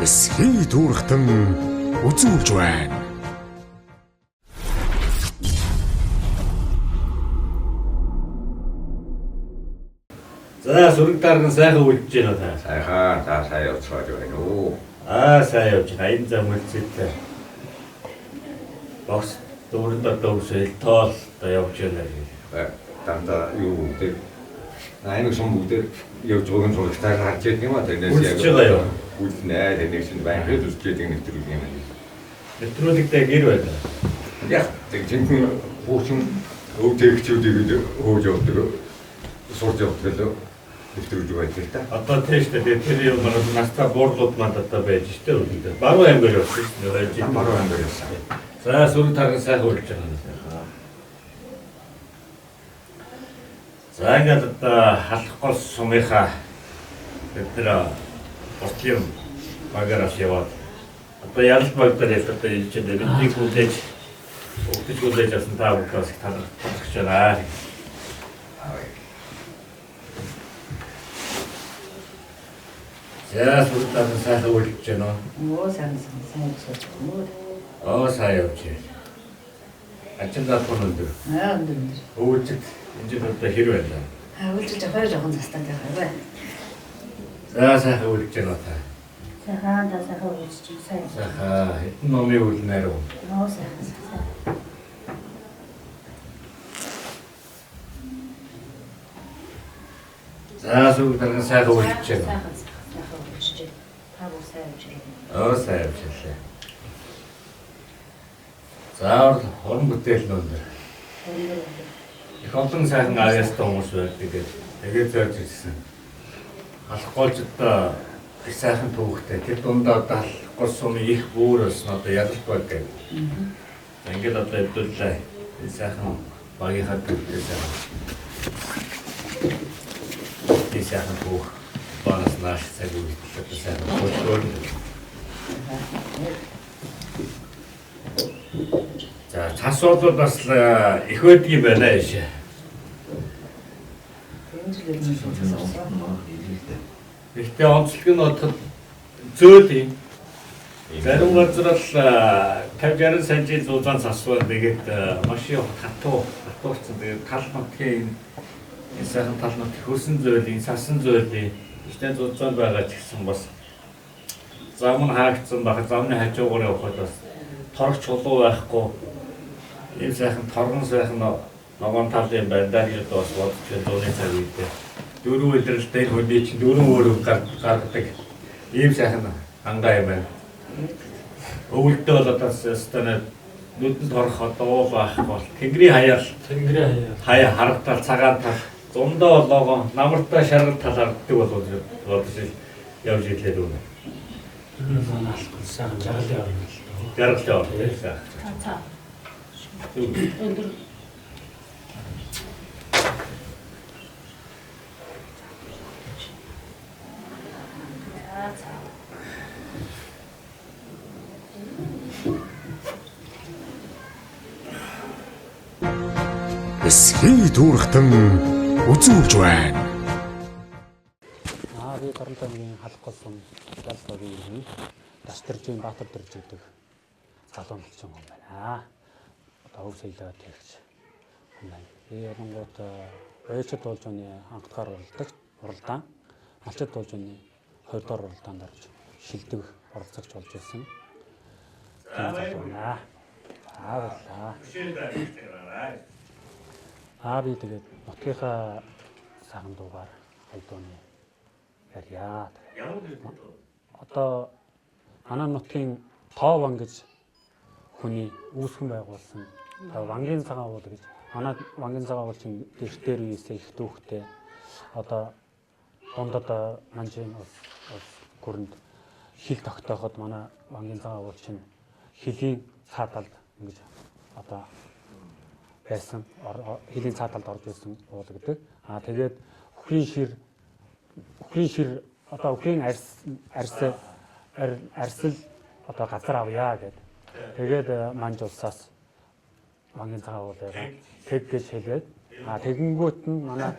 Эсхий түүрхтэн үзүүлж байна. За сүрэг дарган сайхан үлдэж байна та. Сайхан за сайн явцгааж байна уу? Аа сайн явж байна. Аян зам үлдсэтэй. Богс дүүрэнд одоо өвсөл тоол одоо явж байна гэж. Дандаа юу гэдэг аймаг сум бүгдээр явж байгааг нь зурагтаар харж байдаг юм а тэрнээс Үлдэж байгаа юу? Үлднэ тэрнээс чинь байнхыг үзэж байдаг нэвтрүүлэг юм байна. Нэвтрүүлэгтээ гэр байна. Яг тэг жинхэнэ хуучин өв тэгчүүдийг хөөж явдаг сурж явдаг л нэвтрүүлэг байдаг та. Одоо тийш дээ тэр юм маань настаа буурлууд маань одоо байж штэ үлдээ. Баруун аймгаар явсан шүү дээ. Ам баруун аймгаар явсан. За сүрэг тарган сайхан үлдэж байгаа. За ингээд одоо халахгүй сумынхаа бид нэр уртлын багаараас яваад одоо ялалт баг дээр ялт одоо энэ чинь бидний хүлээж өгдөж хүлээж авсан та бүхэн бас их талархаж байна. За сүрэг тарган сайхан үлдэж байна уу? Оо сайн сайн сайн явж байна. Оо сайн явж байна. Ачин залхуун өндөр. Аа өндөр өндөр. Өвөлжид энэ жил одоо хэр байна? Аа үлжиж хоёр жоохон застаад байгаа бай. За сайхан үлдэж байна уу та? Сайхан та сайхан үлжиж сайн. Сайхан хэдэн номын үлнээр үү? Оо сайхан сайн. За сүг дарган сайхан үлдэж байна. Сайхан сайхан үлжиж. Та бүр сайн явж байна. Оо сайн явж байлаа. За уран бүтээл нь өндөр. Өндөр өндөр. Их олон сайхан авьяастай хүмүүс байдаг гэж тэгээд зорж ирсэн. Халахгүйч одоо их сайхан түүхтэй. Тэр дундаа одоо халахгүй сумын их бүүр болсон одоо ялалт баг гэх. За ингээд одоо хэвдүүлээ. Энэ сайхан багийнхаа түүхтэй сайхан. Энэ сайхан түүх багаас нааш цаг үед л одоо сайхан хөдөлгөөн. За цас бол бас л их байдаг юм байна ээш. Энэ жил ер нь шууд. Гэхдээ онцлог нь бодоход зөөл юм. Зарим газар л 50 60 санжийн зузаан цас байна. Тэгээд маш их хатуу хатуурсан. Тэгээд тал нутгийн энэ сайхан тал нутгийн хөрсөн зөөл, энэ сасан зөөл, ихтэй зузаан байгаа ч гэсэн бас зам нь хаагдсан байх. Замны хажуугаар явхад бас торог чулуу байхгүй. Энэ сайхан торгон сайхан ногоон тал юм байна даа гэж одоо бас бодож байна зууны цаг үедээ. Дөрвөн илрэлтэй дээр хүний чинь дөрвөн өөр гаргадаг. Ийм сайхан ангаа юм байна. Өвөлдөө бол одоо өстөнө нүдэнд хорох одоо уул байхгүй бол тэнгэрийн хаяал Тэнгэрийн хаяа. хаяа харагдал цагаан тал зундаа болоогоо намартай шаргал тал харагддаг болов бодож явж ирлээ дүү. Энэ маань алахгүй сайхан жаргалын орно л доо. Жаргалын орно тийм. Та цаа. Зүг. Өндөр. За цаа. Эсхий түүрхтэн үзүүлж байна. Аа би Торонто аймгийн Халахгүй сум Ялс багийн иргэн Дашдэржийн Баатар дэрж гэдэг залуу нэлчин хүн байна. Одоо өв соёлоо тэгч хүн байна. Би ялангуут Оёчд дуулжууны анхдгаар уралдагч уралдаан, Малчид дуулжууны хоёрдугаар уралдаанд орж шилдэг оролцогч болж ирсэн. Тийм залуу байна. Аа баярлалаа. Аа би тэгээд нутгийнхаа сайхан дуугаар хайдууны ярья. Одоо манай нутгийн Тоован гэж хүний үүсгэн байгуулсан одоо Вангийн цагаан уул гэж манай Вангийн цагаан уул чинь дэрх дээр үеэсээ их дүүхтэй одоо дундад манжийн улс гүрэнд хил тогтооход манай Вангийн цагаан уул чинь хилийн цаа талд ингэж одоо байсан хилийн цаа талд орж ирсэн уул гэдэг. Аа тэгээд үхрийн шир одоо үхрийн арс арс арсал одоо газар авъя гэд. Тэгээд манж улсаас Вангийн цагаан уулыг тэг гэж хэлээд а тэгэнгүүт нь манай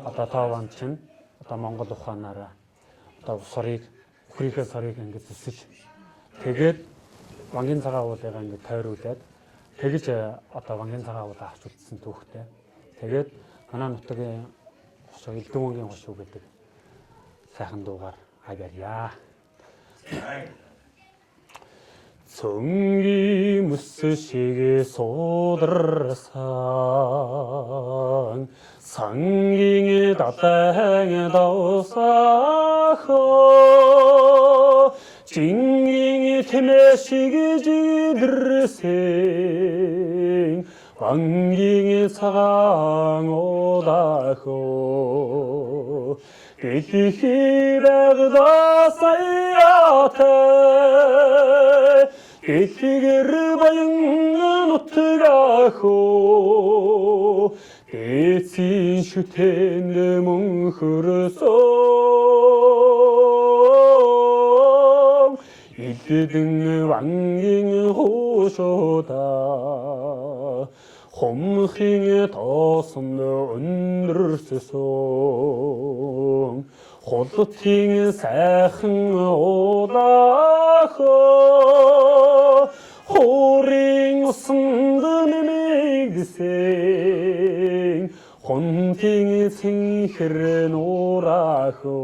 одоо Тоован чинь одоо Монгол ухаанаараа одоо ус орыг үхрийнхээ сорыг ингэж зүсэж тэгээд вангийн цагаан уулыгаа ингэж тойруулаад тэгж одоо вангийн цагаан уулаа авч үлдсэн түүхтэй. Тэгээд манай нутгийн хошуу Элдэн вангийн хошуу гэдэг сайхан дуугаар аваарья. Цөнгийн мөс шиг суударсан сангийн далайн давсахо жингийн тэмээ шиг жигдэрсэн вангийн цагаан уулахо Дэлхий байгда саяатай Дэлхийгэр баян нутгахөө Дээдсийн шүтэн мөнхөрсөн Илдэн вангийн хушуудаа Хумхийн тоосон өндөрссөн Хултын сайхан уулахөө Хуурын усанд нэмэгдсэн Хунтын цэнхэр нуурахөө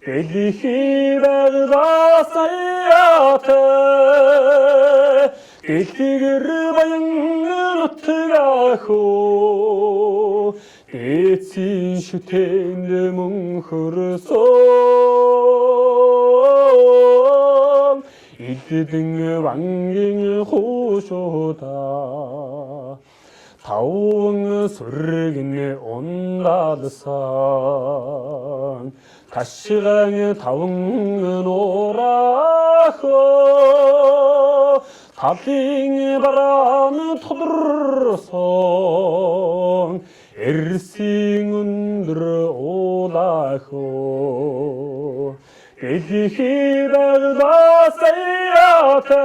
Дэлхий байгда саяатай Дэлхийгэр баян нутгахөө Дээдсийн шүтэн мөнхөрсөн Илдэн вангийн хушуудаа Таван сүргэн ундаалсан Ташган таван нуурахөө Талын бараан тодорсон Эрсийн өндөр уулахөө Дэлхий байгда саяатай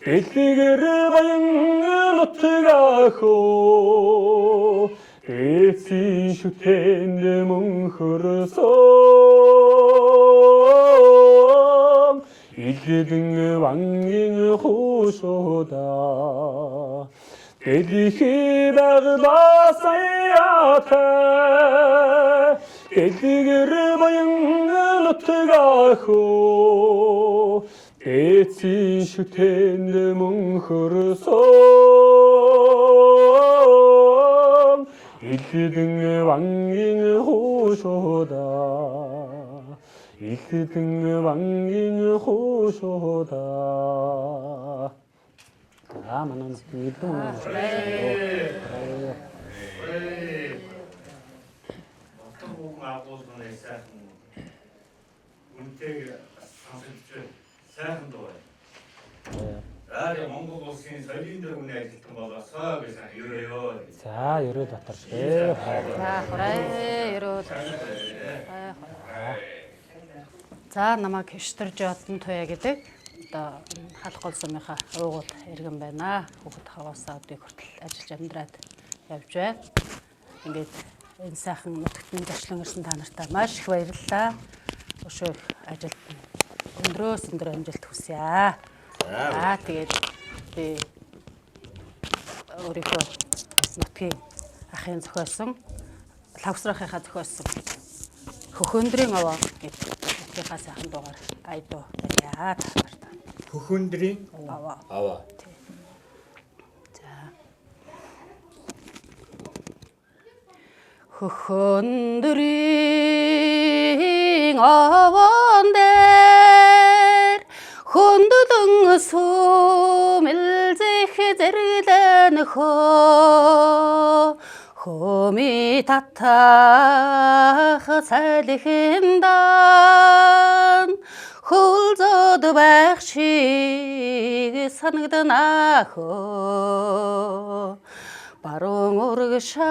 Дэлхийгэр баян нутгахөө Дээдсийн шүтэн мөнхөрсөн Илдэн вангийн хушуудаа Дэлхий байгда саяатай Дэлхийгэр баян нутгахөө Дээдсийн шүтэн мөнхөрсөн Илдэн вангийн хушуудаа Илдэн вангийн хушуудаа. За манай нутгийн Илдэн вангийн хушуу. Нутаг хүүхэн агуулганы сайхан үнэтэй сонсогдож байна. Сайхан дуу байна. За тэгээ Монгол улсын соёлын дөрвний ажилтан болоосоо гэж ерөөё. За ерөөл Батар шээ. За хурай ерөөл. За намайг Хиштэр Жодон Туяа гэдэг одоо халах гол сумынхаа уугуул иргэн байна. Хүүхэд хаваасаа өдийг хүртэл ажиллаж амьдраад явж байна. Ингээд энэ сайхан нутагт минь зочлон ирсэн та нартай маш их баярлалаа. Өшөө их ажилд өндрөөс өндөр амжилт хүсье. Аа тэгээд би өөрийнхөө нутгийн ахын зохиосон лавсрахынхаа зохиосон Хөхөндрийн овоо гэдэг нутгийнхаа сайхан дуугаар айдуу барья та нарт. Хөхөндрийн Овоо. аваа. За. Хөхөндрийн овоон дээр хөндлөн сүмэлзэх зэрэглэн хөө хөми татах салхиндан хөлзөд байх шиг санагданаа хөө баруун урагшаа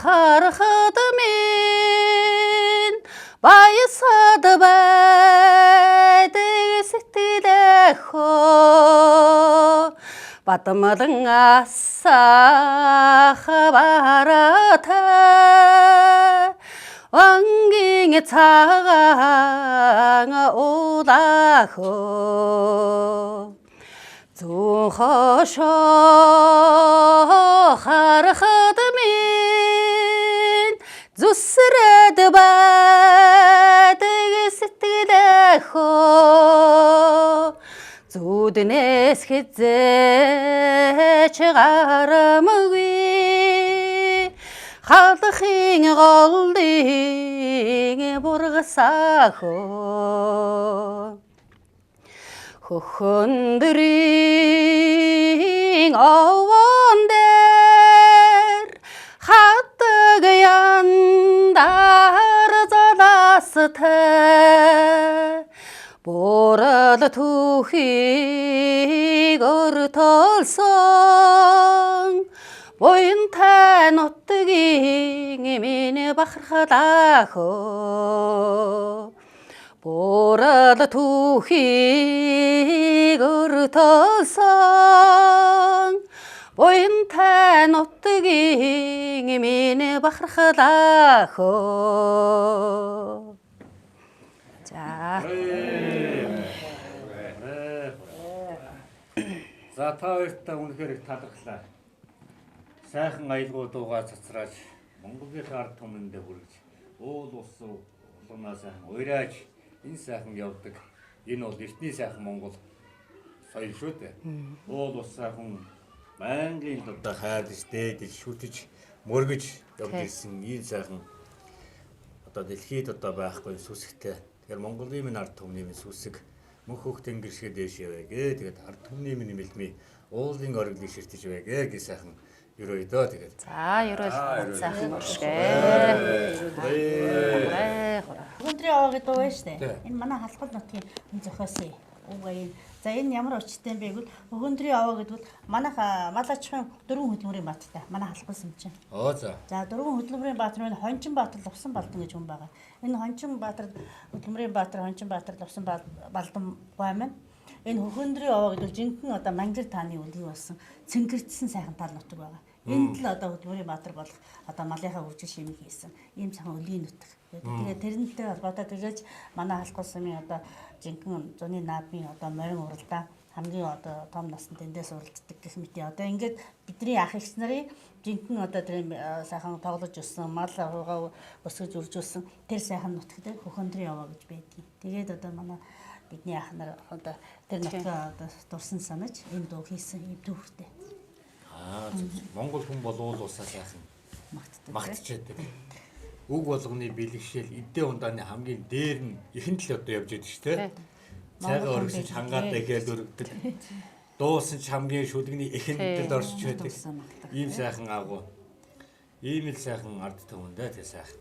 харахад минь баясад байдаг сэтгэлээ хөө бадмалан асах бараатай Вангийн цагаан уулахөө зүүн хошоо харахад минь зүсрэд байдаг сэтгэлэхөө зүуднээс хизээч гарамгүй халахын голдын бургасахөө хөхөндрийн овон дээр хатаг яндар залаастай бурал түүхийг өртөлсөн буянтай нутгийн минь бахархлаа хөө. Бурал түүхийг өртөлсөн буянтай нутгийн минь бахархлаа хөө. За. За, та хоёртаа үнэхээр их талархлаа. Сайхан аялгау дуугаа цацрааж Монголынхаа ард түмэндээ хүргэж уул ус улганаа сайхан уйрааж энэ сайхан явдаг. Энэ бол эртний сайхан Монгол соёл шүү дээ. Уул ус сайхан байнгын одоо хайрлаж, дээдэж, шүтэж, мөргөж явж ирсэн ийм сайхан одоо дэлхийд одоо байхгүй сүсгтэй. Тэгэхээр Монголын минь ард түмний минь сүсэг мөнх хөх тэнгэр шиг дээш яваа гэ. Тэгээд ард түмний минь мэлмий уулын ориглыг ширтэж байгээ гэж сайхан ерөөе дөө тэгээд. За, ерөөл сайхан уршгэ. Өндрийн овоо гэдэг байна шүү дээ. Энэ манай Халхал нутгийн зохиосон үг аяа. За, энэ ямар учиртай юм бэ гэвэл Хөхөндрийн овоо гэдэг бол манайх мал аж ахуйн дөрвөн хөдөлмөрийн баатартай. Манай Халхал сүм чинь. Оо за. За, дөрвөн хөдөлмөрийн баатар нь Хончин Баатар, Лувсан Балдан гэж хүн байгаа. Энэ Хончин Баатар, хөдөлмөрийн баатар Хончин Баатар, Лувсан Балдан гуай маань энэ Хөхөндрийн овоо гэдэг бол жинхэнэ одоо мангар тааны үлгий болсон цэнгэрдсэн сайхан тал нутаг байгаа. Энд л одоо хөдөлмөрийн баатар болох одоо малынхаа хөгжил шимийг хийсэн ийм сайхан өлгийн нутаг. Тэгээд тэрнтэй холбоотой тэгэж манай Халхал сумын одоо жинхэнэ зуны наадмын одоо морин уралдаа хамгийн одоо том насанд тэндээс уралддаг гэх мэт. Одоо ингээд бидний ах эгч нарын жинхэнэ одоо тэр сайхан тоглож өссөн, мал ахуйгаа өсгөж үржүүлсэн тэр сайхан нутаг дээр Хөхөндрийн овоо гэж байдгийг. Тэгээд одоо манай бидний ах нар одоо тэр нутгаа одоо дурсан санаж энэ дуу хийсэн юм түүхтэй. Аа, Монгол хүн бол уул усаа сайхан Магтдаг. магтчихэдэг. Үг болгоны бэлэгшээл эдээ ундааны хамгийн дээр нь ихэнд л одоо явж идэв шүү дээ. Цайгаа Монгол өргөсөн ч хүн хангаадаа ихэд өргөдөг. Дуусан ч хамгийн шүлэгний ихэнд л орсч байдаг. Дурсан магтдаг. Ийм сайхан агуу. Ийм л сайхан ард түмэндээ тэг сайхан.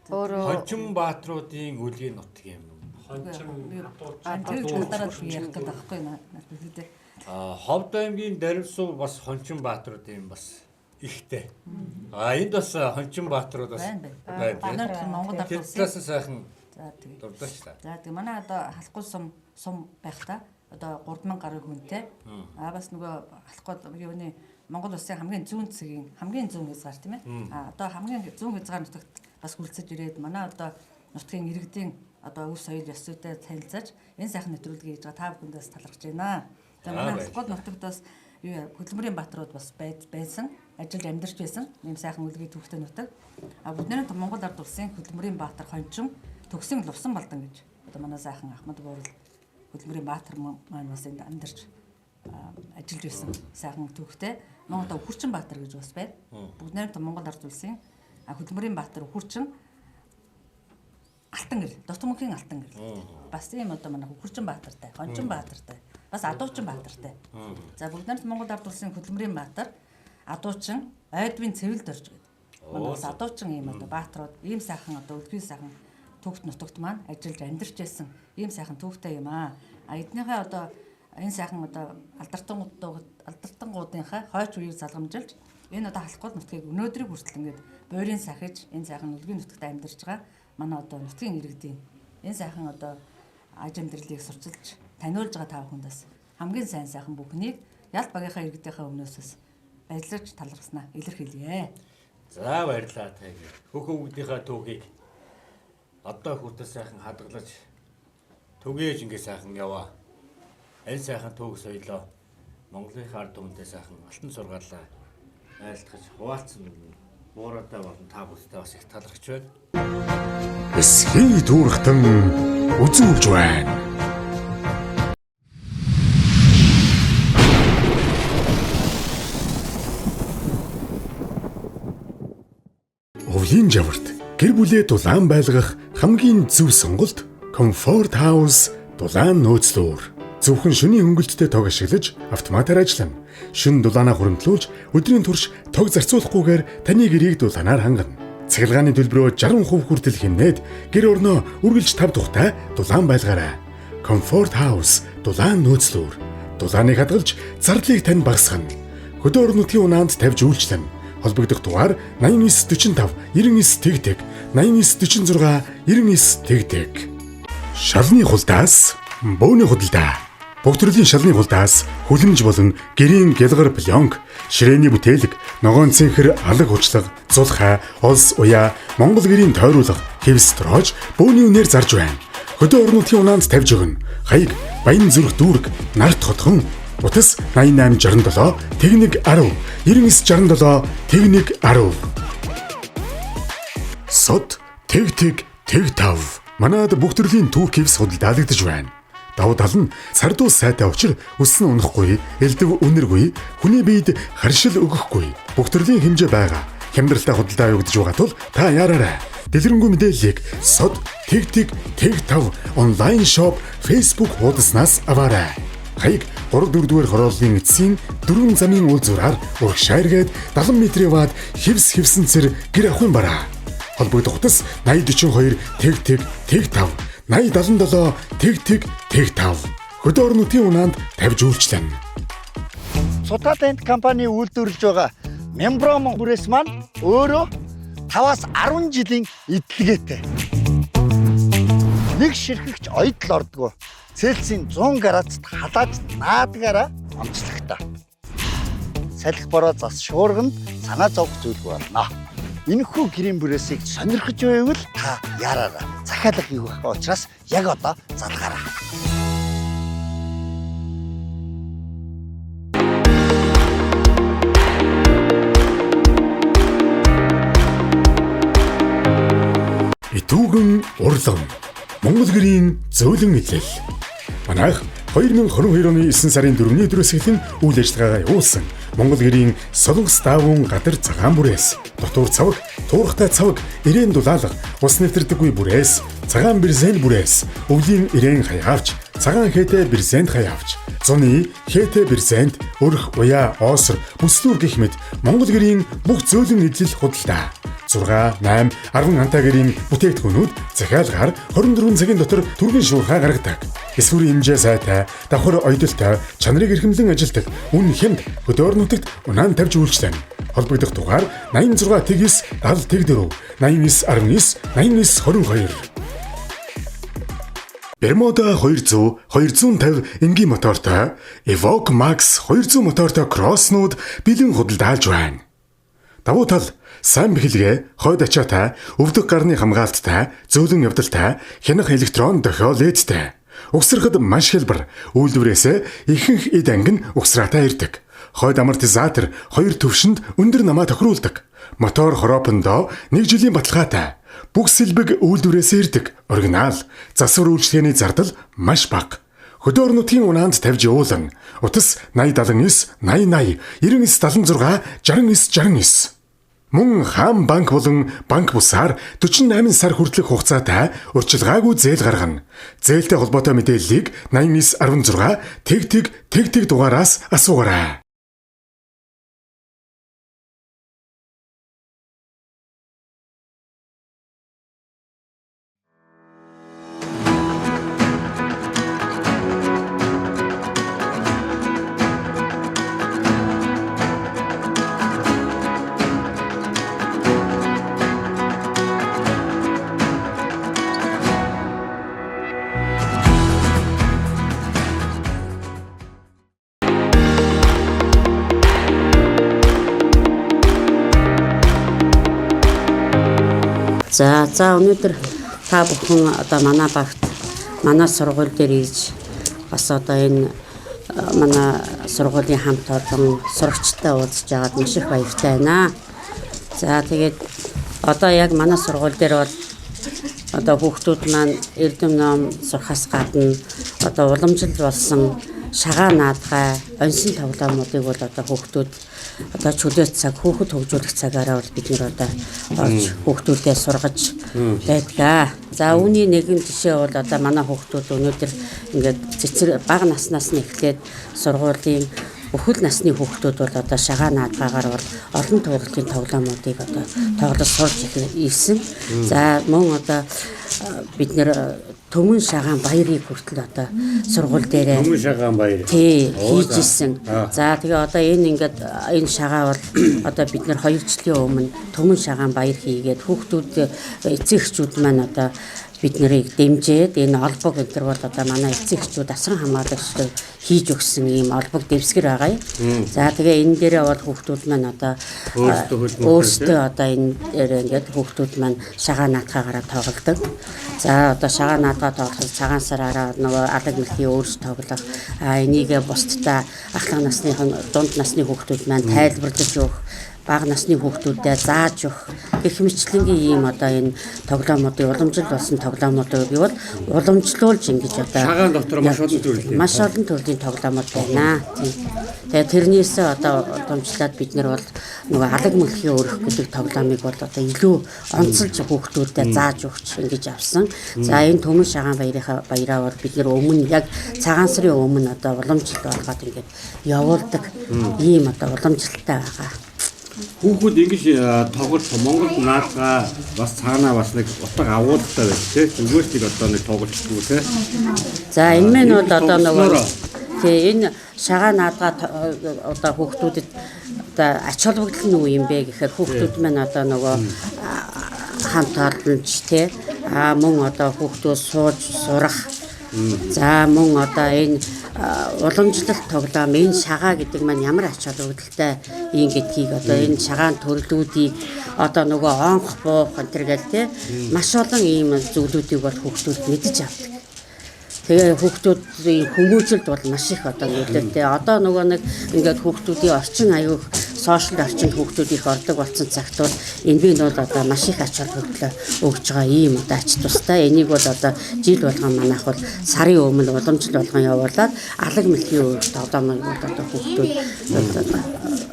Өөрөө Хончин баатруудын үлгийн нутг юм. Хончин Тэр талаараа би ярих гэдэг байхгүй наа. А, Ховд аймгийн Дарвсуу бас Хончин баатруудын бас ихтэй. А, энд бас Хончин баатрууд бас Байна байна. байна. Манай Монгол ард Тэр улсын талаас нь сайхан За, тэгээ. дурдаач та. За, тэгээ манай одоо Халахгүй сум байх та одоо 3000 гаруй хүнтэй. А бас нөгөө Халахгүй юуны Монгол улсын хамгийн зүүн цэгийн хамгийн зүүн хязгаар тийм ээ. А одоо хамгийн зүүн хязгаар нутагт бас хүлцэж ирээд манай одоо нутгийн иргэдийн одоо өв соёл ёс зүйтэй танилцаж энэ сайхан нэвтрүүлгийг хийж байгаа та бүхэндээс талархаж байна. За, манай Халахгүй нутагт бас юу хөдөлмөрийн баатрууд бас байсан, ажиллаж амьдарч байсан. Ийм сайхан үлгий түүхтэй нутаг. А бүгдээрээ Монгол ард улсын хөдөлмөрийн баатар Хончин төгсөн Лувсан Балдан гэж одоо манай сайхан Ахмад Буурал хөдөлмөрийн баатар маань бас энд амьдарч ажиллаж байсан сайхан түүхтэй. Монголд Үхүрчин Баатар гэж бас байна. Бүгдээрээ Монгол ард улсын хөдөлмөрийн баатар Үхүрчин Алтан гэрэл, Дутмөнхийн Алтан гэрэл. Бас ийм одоо манай Үхүрчин Баатартай, Хончин Баатартай, бас Адуучин Баатартай. За, бүгдээрээ Монгол ард улсын хөдөлмөрийн баатар Адуучин Ойдвын Цэвэлд орж гэдэг. Манай бас Адуучин ийм одоо баатрууд ийм сайхан одоо үлгий сайхан түүхт нутагт маань ажиллаж амьдарч байсан ийм сайхан түүхтэй юм аа. А эднийхээ одоо энэ сайхан одоо алдартангуудынхаа хойч үеийг залгамжилж энэ одоо Халахгүй нутгийг өнөөдрийг хүртэл ингээд буурийн сахиж энэ сайхан үлгийн нутагт амьдарч байгаа манай одоо нутгийн иргэдийн энэ сайхан одоо аж амьдралыг сурчилж таниулж байгаа та бүхэндээс хамгийн сайн сайхан бүхнийг ялт багийнхаа иргэдийнхээ өмнөөс баярлаж талархснаа илэрхийлье. За баярлалаа таг. Хөх өвгдийнхаа түүхийг одоо хүртэл сайхан хадгалж түгээж ингээ сайхан яваа. Энэ сайхан түүх соёлоо Монголынхаа ард түмэнтэй сайхан алтан сургаалаа айлтгаж хуваалцсан буураатай болон та бүхтэй бас их талархаж байна. Эсхий түүрхтэн үзүүлж байна. Өвлийн жаварт гэр бүлээ дулаан байлгах хамгийн зөв сонголт Comfort House дулаан нөөцлөөр. Зөвхөн шөнийн хөнгөлттэй тог ашиглаж автоматар ажиллана. Шөнө дулаанаа хуримтлуулж өдрийн турш тог зарцуулахгүйгээр таны гэрийг дулаанаар хангана. Цахилгааны төлбөрөө 60% хүртэл хэмнээд гэр орноо үргэлж тав тухтай дулаан байлгаарай. Comfort House дулаан нөөцлөөр. Дулааныг хадгалж зардлыг тань багасгана. Хөдөө орон нутгийн унаанд тавьж үйлчлэнэ. Холбогдох дугаар 89 45 99 тэгтэг 89 46 99 тэгтэг. Шалны хулдаас бөөний худалдаа. Бүх төрлийн шалны хулдаас хүлэмж болон гэрийн гялгар пленк, ширээний бүтээлэг, ногоон цэнхэр алаг хучлага, зулхай, олс уяа, Монгол гэрийн тойруулга, хевс троож бөөний үнээр зарж байна. Хөдөө орон нутгийн унаанд тавьж өгнө. Хаяг Баян зүрх дүүрэг, нарт хотхон Утас 88 67 тэгнэг 10 99 67 тэгнэг 10. Сод тэг тэг тэг тав. Манад бүх төрлийн түүх хевс худалдаалагдаж байна. Давуу тал нь сардуу сайтай учир өссөн унахгүй, элдв үнэргүй, хүний биед харшил өгөхгүй. Бүх төрлийн хэмжээ байгаа. Хямдралтай худалдаа явагдаж байгаа тул та яараарай. Дэлгэрэнгүй мэдээллийг сод тэг тэг тэг тав онлайн шоп Facebook хуудаснаас аваарай. Хаяг 3 4 дугаар хорооллын эцсийн дөрвөн замын үйлдвэрээр урагшаа эргээд 70 метрийн ваад хевс хевсэн цэр гэр авахын бараа. Холбогдох утас 80 42 тэг тэг тэг 5 80 77 тэг тэг тэг 5. Хөдөө орон нутгийн унаанд тавьж үйлчлэнэ. Суталент компани үйлдвэрлэж байгаа Мембром бүрээс маань өөрөө 5-аас 10 жилийн эдлэгээтэй. Нэг ширхэгч ойдол ордгоо. Цельсийн 100 градусд халааж наадгаараа онцлогтой. Салхи бороо зас шуурганд санаа зовх зүйлгүй болно. Энэхүү гэрийн бүрээсийг сонирхож байвал та яараарай. Захиалга хийх учраас яг одоо залгаарай. Итүүгэн урлам. Монгол гэрийн зөөлөн эдлэл. Манайх 2022 оны 9 сарын 4-ний өдрөөс эхлэн үйл ажиллагаагаа явуулсан Монгол гэрийн Солонгос даавун гадар цагаан бүрээс, дотуур цаваг, туурхтай цаваг, ирээн дулаалга, ус нэвтэрдэггүй бүрээс, цагаан бирзэн бүрээс, өвлийн ирээн хаяавч, цагаан хээтэй бирзэнд хаяавч, зуны хээтэй бирзэнд, өрх, уяа, оосор, бүслүүр гэх мэт Монгол гэрийн бүх зөөлөн эдлэл худалдаа. 6, 8, 10 антаа гэрийн бүтээгдэхүүнүүд захиалгаар 24 цагийн дотор түргэн шуурхай гаргадаг. Эсвэр хэмжээ сайтай, давхар ойдолтой, чанарыг эрхэмлэн ажилтдаг, үн хямд хөдөө орон нутагт унаан тавьж үйлчлэнэ. Холбогдох дугаар 86 9 70 4 89 19 89 22. Бермуда 200, 250 энгийн мотортой, Evoque Max 200 мотортой кросснууд бэлэн худалдаалж байна. Давуу тал сайн бэхлэгээ, хойд ачаатай, өвдөг гарны хамгаалттай, зөөлөн явдалтай, хянах электрон дохио ледтэй. Угсрахад маш хялбар, үйлдвэрээс ихэнх эд анги нь угсраатай ирдэг. Хойд амортизатор хоёр төвшөнд өндөр намаа тохируулдаг. Мотор хоропондоо 1 жилийн баталгаатай. Бүх сэлбэг үйлдвэрээс ирдэг. Оригинал. Засвар үйлчилгээний зардал маш бага. Хөдөө орон нутгийн унаанд тавьж явуулна. Утас 80 79 80 80 99 76 69 69. Мөн хаан банк болон банк бусаар 48 сар хүртэлх хугацаатай урьдчилгаагүй зээл гаргана. Зээлтэй холбоотой мэдээллийг 89 16 тэг тэг тэг тэг дугаараас асуугаарай. За за өнөөдөр та бүхэн одоо манай багт манай сургууль дээр ирж бас одоо энэ манай сургуулийн хамт олон сурагчтай уулзж байгаад маш их баяртай байна. За тэгээд одоо яг манай сургууль дээр бол одоо хүүхдүүд маань эрдэм ном сурахаас гадна одоо уламжлал болсон шагаа наадгай онсон тоглоомуудыг бол одоо хүүхдүүд одоо чөлөөт цаг хүүхэд хөгжүүлэх цагаараа бол бид нэр одоо орж хүүхдүүдээ сургаж байдаг. За үүний нэгэн жишээ бол одоо манай хүүхдүүд өнөөдөр ингээд цэцэр бага наснаас нь эхлээд сургуулийн бүхэл насны хүүхдүүд бол одоо шагаа наадгаагаар бол олон төрлийн тоглоомуудыг одоо тоглож сурч ирсэн. За мөн одоо бид нэр Төмөн шагаан баярыг хүртэл одоо сургууль дээрээ Төмөн шагаан баяр. Тий, хийж исэн. За тэгээ одоо энэ ингээд энэ шагаа бол одоо бид нэр 2 жилийн өмнө төмөн шагаан баяр хийгээд хүүхдүүд эцэг эхчүүд маань одоо бид нарыг дэмжиж энэ олбог энэ төр бол одоо манай эцэг эхчүүд асран хамгаалагчдад хийж өгсөн ийм олбог дэвсгэр байгаа юм. За тэгээ энэ дээрээ бол хүүхдүүд маань одоо өөрсдөө одоо энэ дээр ингээд хүүхдүүд маань шагаа наадхаагаараа тоглодог. За одоо шагаа наадгаа тоглох цагаан сараараа нөгөө алаг мэлхий өөрс тоглох, а энийг бусдаа ахлах насныхан дунд насны хүүхдүүд маань тайлбарлаж өгөх, бага насны хүүхдүүдэд зааж өгөх гэх мэтлэнгийн ийм одоо энэ тоглоомуудыг уламжлал болсон тоглоомуудыг бол уламжлуулж ингэж одоо шагаан дотор маш олон төрлийн маш олон төрлийн тоглоомууд байна. Тийм. Тэгээ тэрнээсээ одоо уламжлаад бид нар бол нөгөө алаг мөлхийн өрөх гэдэг тоглоомыг бол одоо илүү онцолж хүүхдүүдэд зааж өгч ингэж авсан. За энэ төмөн шагаан баярынхаа баяраа бол бид нар өмнө яг цагаан сарын өмнө одоо уламжлалт болгоод ингэж явуулдаг ийм одоо уламжлалтай байгаа. Хүүхүүд ингэж тоглож Монгол наадгаа бас цаанаа бас нэг утга агуулгатай байж тээ. Зүгээр ч нэг одоо нэг тоглолтгүй тээ. За энэ мэн бол одоо нөгөө тий энэ шагаа наадгаа одоо хүүхдүүдэд одоо ач холбогдол нь юу юм бэ гэхээр хүүхдүүд маань одоо нөгөө хамт олонч тий а мөн одоо хүүхдүүд сууж сурах. За мөн одоо энэ уламжлалт тоглоом энэ шагаа гэдэг маань ямар ач холбогдолтой юм гэдгийг одоо энэ шагаан төрлүүдийг одоо нөгөө онх буух энэ төр гэл те маш олон ийм зүйлүүдийг бол хүүхдүүд мэдэж авдаг. Тэгээ хүүхдүүдийн хүмүүжлэлд бол маш их одоо нөлөөтэй. Одоо нөгөө нэг ингээд хүүхдүүдийн орчин аюух сошиал орчинд хүүхдүүд их ордог болсон цагт бол энэ би бол одоо маш их ач холбогдол өгж байгаа ийм одоо ач тустай. Энийг бол одоо жил болгон манайх бол сарын өмнө уламжлал болгон явуулаад алаг мэлхийн өөр тоглоомыг бол одоо хүүхдүүд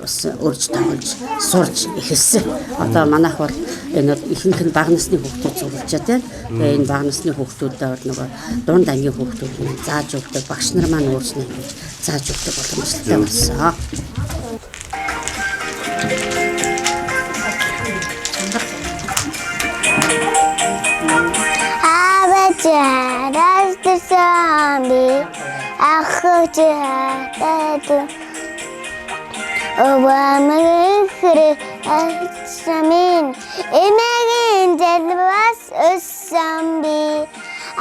бас өрж тоглож сурч эхэлсэн. Одоо манайх бол энэ ихэнх нь бага насны хүүхдүүд зөвлөж байгаа. Тэгээ энэ бага насны хүүхдүүдэд бол нөгөө дунд ангийн хүүхдүүд нь зааж өгдөг, багш нар маань өөрснөө ингэж зааж өгдөг боломжтой болсон. Эмээгийн залбаас өссөн би,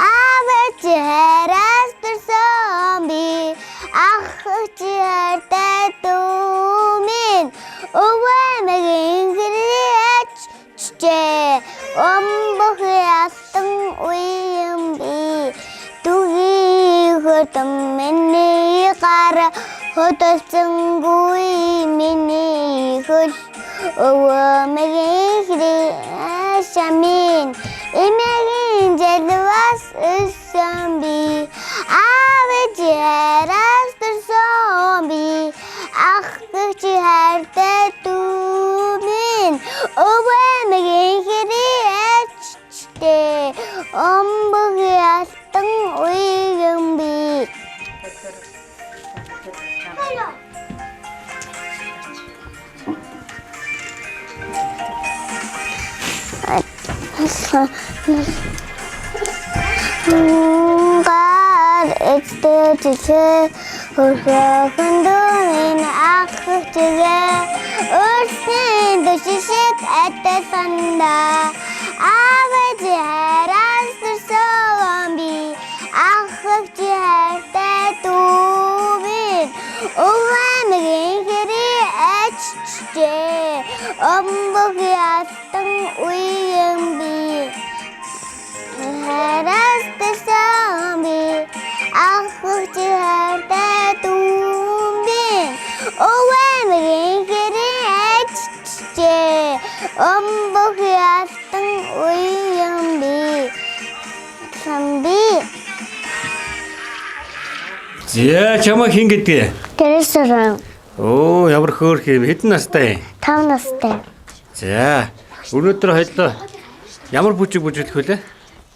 аав чи хайраас төрсөн би, ах чи хайртай дүү минь, өвөө эмээгийн хэрэг ачжээ, өмбөх алтан үеийн би, дүгий хөтөн миний гар хөдөлсөнгүй миний хөл, өвөө эмээгийн хэрэг шамин, эмээгийн залбаас өссөн би, аав чи хайраас төрсөн би, ах чи хайртай дүү минь, өвөө эмээгийн хэрэг ачжээ, өмбөх алтан үеийн би. Гар эцтэй хөрхөн дүүмийн ах чигээ өөрсний дөшишиг атасанда аав чи хайраас төрсөн би, ах чи хайртай дүү минь, өвөө эмээгийн хэрэг ачжээ, өмбөх алтан үеийн би. За чамаа хин гэдгээ? Тэрсэрэн. Оо ямар хөөрх юм. Хэдэн настай юм? 5 настай. За өнөөдөр хоёлоо ямар бүжиг бүжиглэх вүлээ?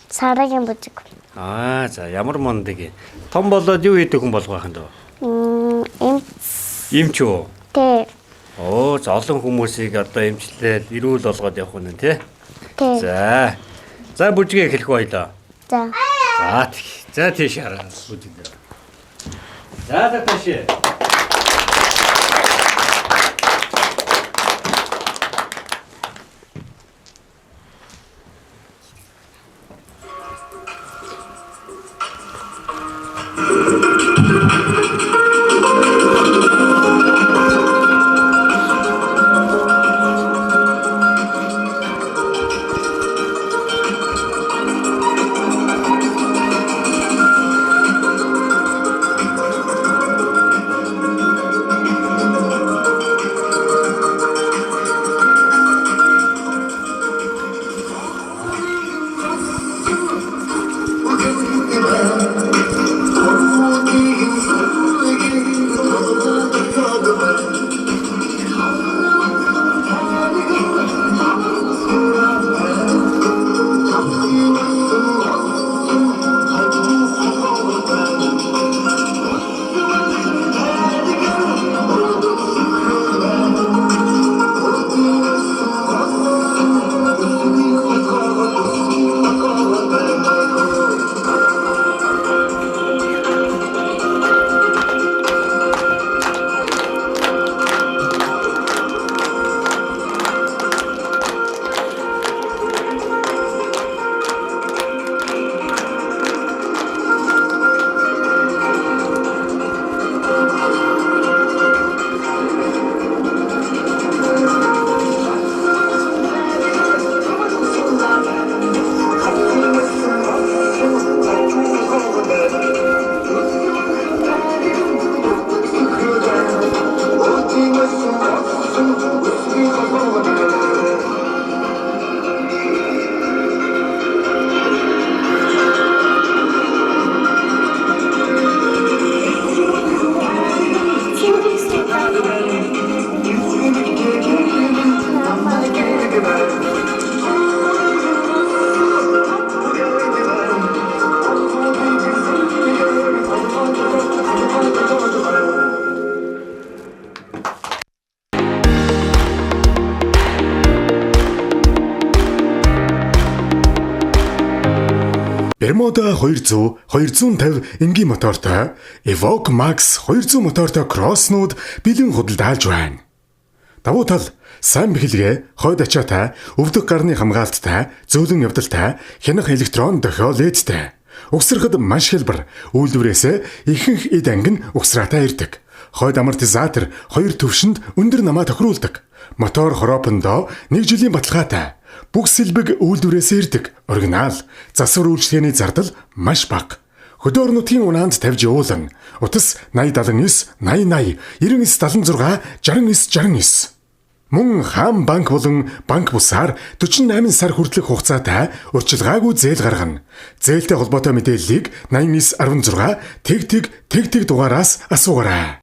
Сарагийн бүжиг. Аа за ямар мундаг юм. Том болоод юу хийдэг хүн болох байх юм дөө? Эм Эмч үү? тэ. Оо за олон хүмүүсийг одоо эмчлээд эрүүл болгоод явах нь тий. Тэ. За. За бүжгээ эхлэх байлаа. За. За тэг. За тийш хараа бүжиг. За за тийш. Bermuda 200, 250 энгийн мотортой, Evoque Max 200 мотортой кросснууд бэлэн худалдаалж байна. Давуу тал сайн бэхлэгээ, хойд ачаатай, өвдөг гарны хамгаалттай, зөөлөн явдалтай, хянах электрон дохио ледтэй. Угсрахад маш хялбар, үйлдвэрээс ихэнх эд анги нь угсраатай ирдэг. Хойд амортизатор хоёр төвшөнд өндөр намаа тохируулдаг. Мотор хоропондоо нэг жилийн баталгаатай. Бүх сэлбэг үйлдвэрээс ирдэг. Оригинал. Засвар үйлчилгээний зардал маш бага. Хөдөө орон нутгийн унаанд тавьж явуулан. Утас 8079 80 80 99 76 69 69. Мөн хаан банк болон банк бусаар 48 сар хүртэлх хугацаатай урьдчилгаагүй зээл гаргана. Зээлтэй холбоотой мэдээллийг 8916 тэг тэг тэг тэг дугаараас асуугаарай.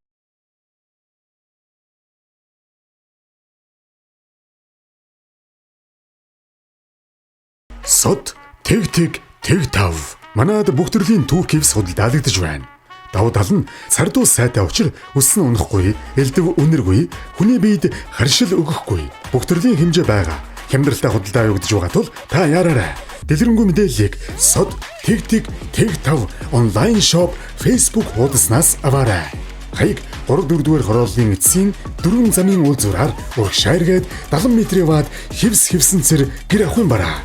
Сод тэг тэг тэг тав. Манад бүх төрлийн түүх хевс худалдаалагдаж байна. Давуу тал нь сардуу сайтай учир өссөн унахгүй, элдв үнэргүй, хүний биед харшил өгөхгүй. Бүх төрлийн хэмжээ байгаа. Хямдралтай худалдаа явагдаж байгаа тул та яараарай. Дэлгэрэнгүй мэдээллийг сод тэг тэг тэг тав онлайн шоп Facebook хуудаснаас аваарай. Хаяг 3 4 дугаар хорооллын эцсийн 4 замын үйлдвэрээр урагшаа эргээд 70 метр яваад хевс хевсэн цэр гэр авахын бараа.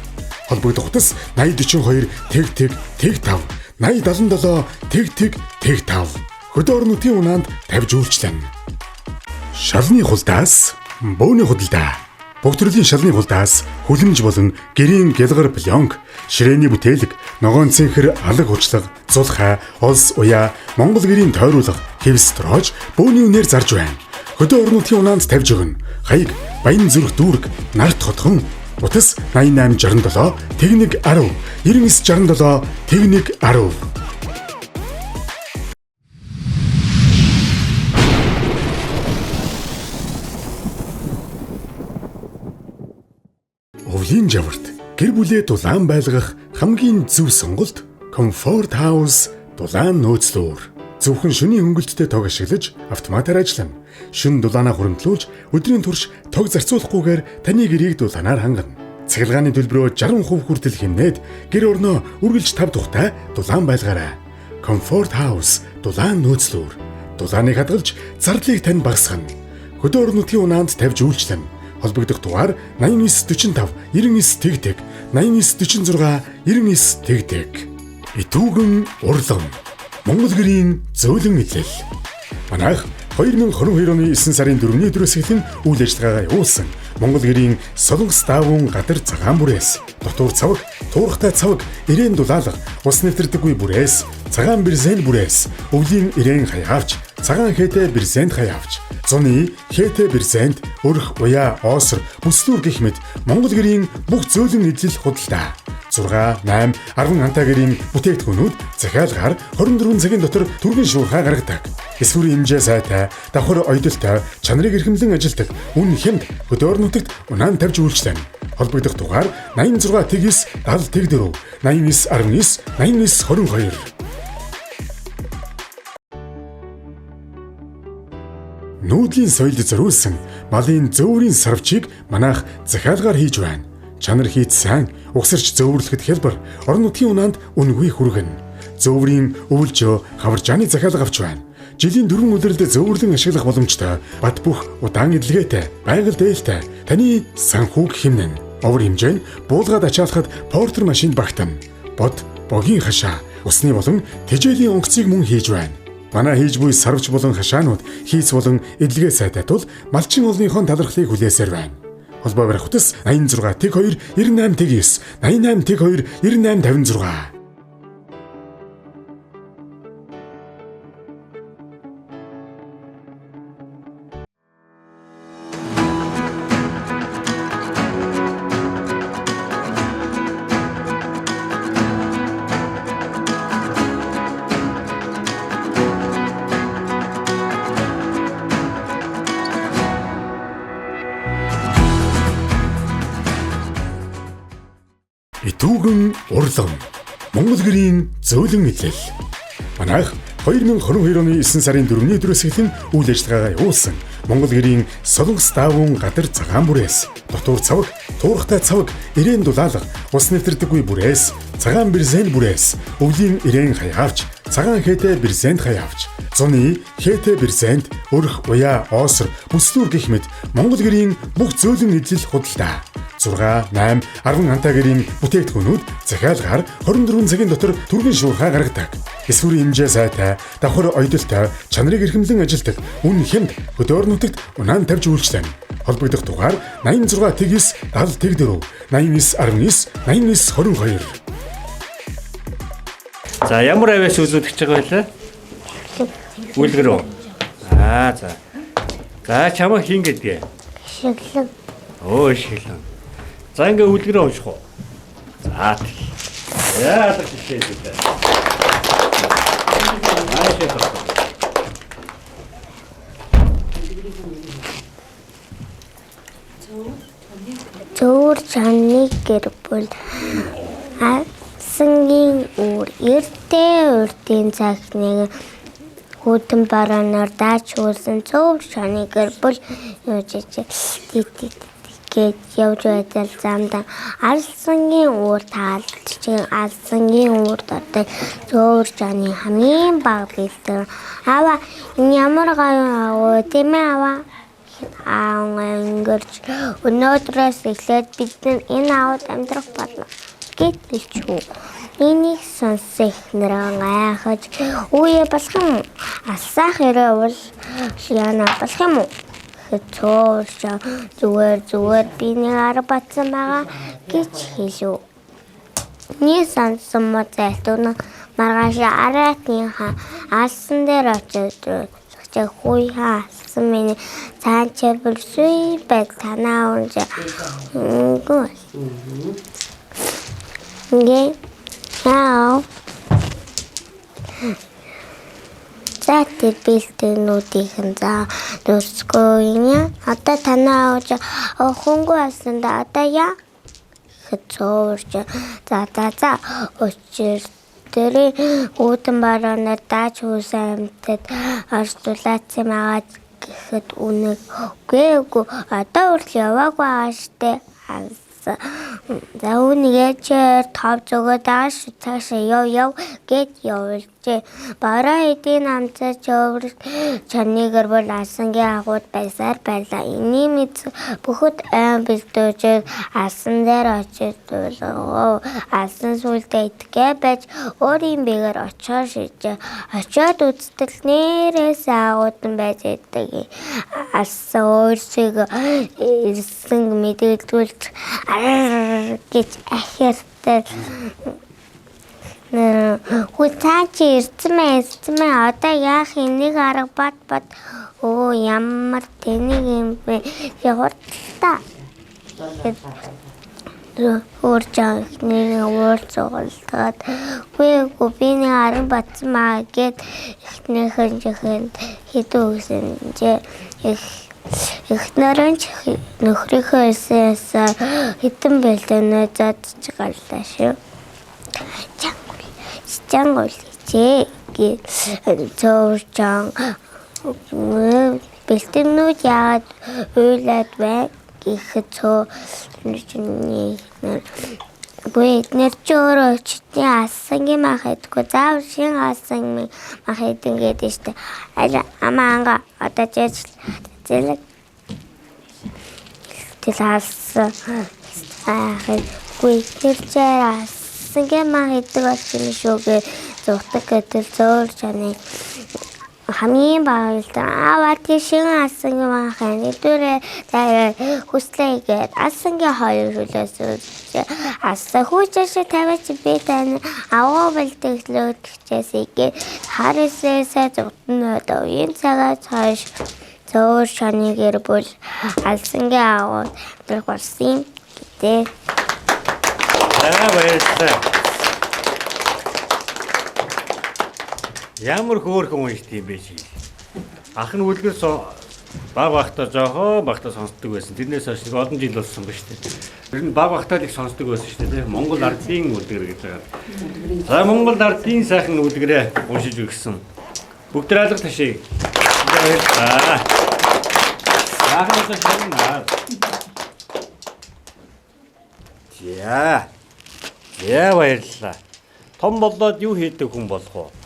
Холбогдох утас 8042 тэг тэг тэг 5 8077 тэг тэг тэг 5 хөдөө орон нутгийн унаанд тавьж үйлчлэн. Шалны хулдаас бөөний худалдаа. Бүх төрлийн шалны хулдаас хүлэмж болон гэрийн гялгар пленк, ширээний бүтээлэг, ногоон цэнхэр алаг хучлаг, зулхай, олс уяа, Монгол гэрийн тойруулга, хэвс троож бөөний үнээр зарж байна. Хөдөө орон нутгийн унаанд тавьж өгнө. Хаяг Баян зүрх дүүрэг, нарт хотхон Утас 8867 тэгнэг 10 9967 тэгнэг 10. Өвлийн жаварт гэр бүлээ дулаан байлгах хамгийн зөв сонголт Comfort House дулаан нөөцлөөр. Зөвхөн шөнийн хөнгөлттэй тог ашиглаж автоматар ажиллана. Шөнө дулаанаа хуримтлуулж өдрийн турш тог зарцуулахгүйгээр таны гэрийг дулаанаар хангана. Цахилгааны төлбөрөө 60% хүртэл хэмнээд гэр орноо үргэлж тав тухтай дулаан байлгаарай. Comfort House дулаан нөөцлөөр. Дулааныг хадгалж зардлыг тань багасгана. Хөдөө орон нутгийн унаанд тавьж үйлчлэн. Холбогдох дугаар 89 45 99 тэгтэг 89 46 99 тэгтэг. Итүүгэн урлам. Монгол гэрийн зөөлөн эдлэл. Манайх 2022 оны 9 сарын 4-ний өдрөөс эхлэн үйл ажиллагаагаа явуулсан Монгол гэрийн Солонгос даавуун гадар цагаан бүрээс, дотуур цаваг, туурхтай цаваг, ирээн дулаалга, ус нэвтэрдэггүй бүрээс, цагаан бирзэн бүрээс, өвлийн ирээн хаяавч, цагаан хээтэй бирзэнд хаяавч, зуны хээтэй бирзэнд, өрх, уяа, оосор, бүслүүр гэх мэт Монгол гэрийн бүх зөөлөн эдлэл худалдаа. 6, 8, 10 антаа гэрийн бүтээгдэхүүнүүд захиалгаар 24 цагийн дотор түргэн шуурхай гаргадаг. Эсвэр хэмжээ сайтай, давхар ойдолтой, чанарыг эрхэмлэн ажилтдаг, үн хямд, хөдөө орон нутагт унаан тавьж үйлчлэн. Холбогдох дугаар 86 9 70 4 89 19 89 22. Нүүдлийн соёлд зориулсан малын зөөврийн сарвчийг манайх захиалгаар хийж байна. Чанар хийц сайн, угсарч зөөвөрлөхөд хялбар, орон нутгийн унаанд үнэгүй хүргэнэ. Зөөврийн өвөлжөө хаваржааны захиалга авч байна. Жилийн 4 улиралд зөөвөрлөн ашиглах боломжтой, бат бөх удаан эдлгээтэй, байгаль дээлтэй, таны санхүүг хэмнэн. Овор хэмжээ нь буулгаад ачаалахад портер машинд багтана. Бод, богийн хашаа, усны болон тэжээлийн онгоцыг мөн хийж байна. Манай хийж буй сарвч болон хашаанууд хийц болон эдлгээ сайтай тул малчин олныхон талархлыг хүлээсээр байна. Холбоо барих утас 86 2 98 9 88 2 98 56. Итүүгэн урлам. Монгол гэрийн зөөлөн эдлэл. Манайх 2022 оны 9 сарын 4-ний өдрөөс эхлэн үйл ажиллагаагаа явуулсан Монгол гэрийн Солонгос даавуун гадар цагаан бүрээс, дотуур цаваг, туурхтай цаваг, ирээн дулаалга, ус нэвтэрдэггүй бүрээс, цагаан бирзэн бүрээс, өвлийн ирээн хаяавч, цагаан хээтэй бирзэнд хаяавч, зуны хээтэй бирзэнд, өрх, уяа, оосор, бүслүүр гэх мэт Монгол гэрийн бүх зөөлөн эдлэл худалдаа. 6, 8, 10 антаа гэрийн бүтээгдэхүүнүүд захиалгаар 24 цагийн дотор түргэн шуурхай гаргадаг. Эсвэр хэмжээ сайтай, давхар ойдолтой, чанарыг эрхэмлэн ажилтдаг, үн хямд, хөдөө орон нутагт унаан тавьж үйлчлэн. Холбогдох дугаар 86 9 70 4 89 19 89 22. За ямар авиас үзүүлэх гэж байгаа байлаа? Үлгэр үү? Аа за. За чамаа хин гэдгээ. Шиглэг. Өө шиглэн. За ингээ үлгэрээ унших уу? За тэг. Яалаа жишээ гэдэг. Наашаа тоо. Зөөр чанны гэр бүл Алсангийн үр эртээ урдын цагныг хүйтэн бараанаар дааж хүүлсэн цөөр чаны гэр бүл юуж ижээ гэж явж байдал замдаа Алсангийн уур таалж Алсангийн уур дотор зөөр чаны хамгийн бага бэлтэр аваа энэ ямар гоё аа тийм ээ аваа аав өнгөрч өнөөдрөөс эхлээд бид нар энэ аавд амьдрах болно гэж хэлчихв. Энийг сонссон эхнэр гайхаж үе болох юм уу? Алсаах хэрэг бол яана болох юм уу? Гэхэд цөөлч зүгээр зүгээр би нэг арга батсан байгаа гэж хэлв. Нэг сонссон мó зайлтуuna маргааш араатныхаа алсан дээр очиж хүйхаа алсан миний цаан чирбэл сүй байг танаа унж үгүй. Ингээ яав. За тэр бэлтэнүүдийнхэн за дүрсгүй юм. Одоо танаа ууж хөнгө болсон да одоо яа гэхэд цөөвөрч за за за учир тэрийн үүдэн бараанаар дааж хөөсөн амьтад орж дулаацсан байгаа гэхэд үнэг үгүй үгүй одоо хүртэл яваагүй байгаа штэ. За үүнийг ээжээр тов зөгөөд байгаа шүү, цаашаа яв яв гэд явуулжээ. Бороо хэдийн амцаа чөөвөр чонны гэр бүл алсангийн агууд байсаар байлаа. Энийг мэд бүхэд айн бэлдүүжээ алсан дээр очиж дуулгав. Алсан сүлдээ итгэе байж өөрийн биегээр очоор шийджээ. Очиод үзтэл нээрээс агуудан байж идэг. Алсан өөрсгөө ирсэн мэдээлдүүлж гэж ахиртай. Хүү цаа чи ирсэн мэ ирсэн мэ одоо яах юм, нэг арга бат бат өө ямар тэнийг юм бэ, чи хурдтай хурж нэг уур цугалдаад үгүй үгүй би нэг арга батсан маа гэд эхнийхэн чихэнд хэдэн өгсөн чи эхнэр нь нөхрийнхөө хэлсэн хэдэн бэлдэнэ зодж гарлаа шүү. Чангул чангул чи гэ цоорчон бэлтэнүүд яагаад уйлаад бай гэхэд цоо чиний үгүй эднэр чи өөрөө өчтний алсангийн мах идэггүй заавал шин алсан мах идэн гэдэг штэ. Аль амаа анга одоо жиж зэлэг тэл алсан үгүй эднэр чи алсангийн мах идэг болсон юм шүү гэ зугтаг гэтэл зөөр чаны хамгийн бага л ааваа тий шин алсангийн мах нэгдүгээр заяа хүслээ гээд алсангийн хоёр хүлээс алсан хүүчээшээ тавиач би тань аваа бэлтгэлөө хичээсэй гээд харисээсээ зугтан үеийн цагаас хойш зөөр шаны гэр бүл алсангийн агуу амьдрах болсон юм гэдэг. За баярлалаа. Ямар хөөрхөн уншд юм бэ чи? Ах нь үлгэр баг багтаа жоохоо багтаа сонсдог байсан. Тэрнээс хойш нэг олон жил болсон ба шүү дээ. Тэр нь баг багтаа л их сонсдог байсан шүү дээ. Монгол ардын үлгэр гэж байгаа. За Монгол ардын сайхан үлгэрээ уншиж өгсөн. Бүгд алга ташиг. Баярлалаа. Яахаас шарнаа. За. За баярлалаа. Том болоод юу хийдэг хүн болох вэ?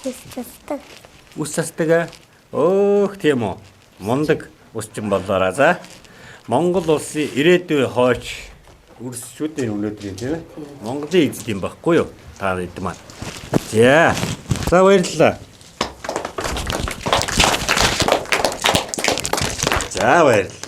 Ус засдаг. Ус засдаг. Өөх тийм үү. Мундаг усчин болоорой за. Монгол улсын ирээдүйн хойч үрсчүүдийн өнөөдрийн тийм ээ. Монголын эзэд юм баггүй юу? Та хэд маань. За. За баярлалаа. За баярлалаа.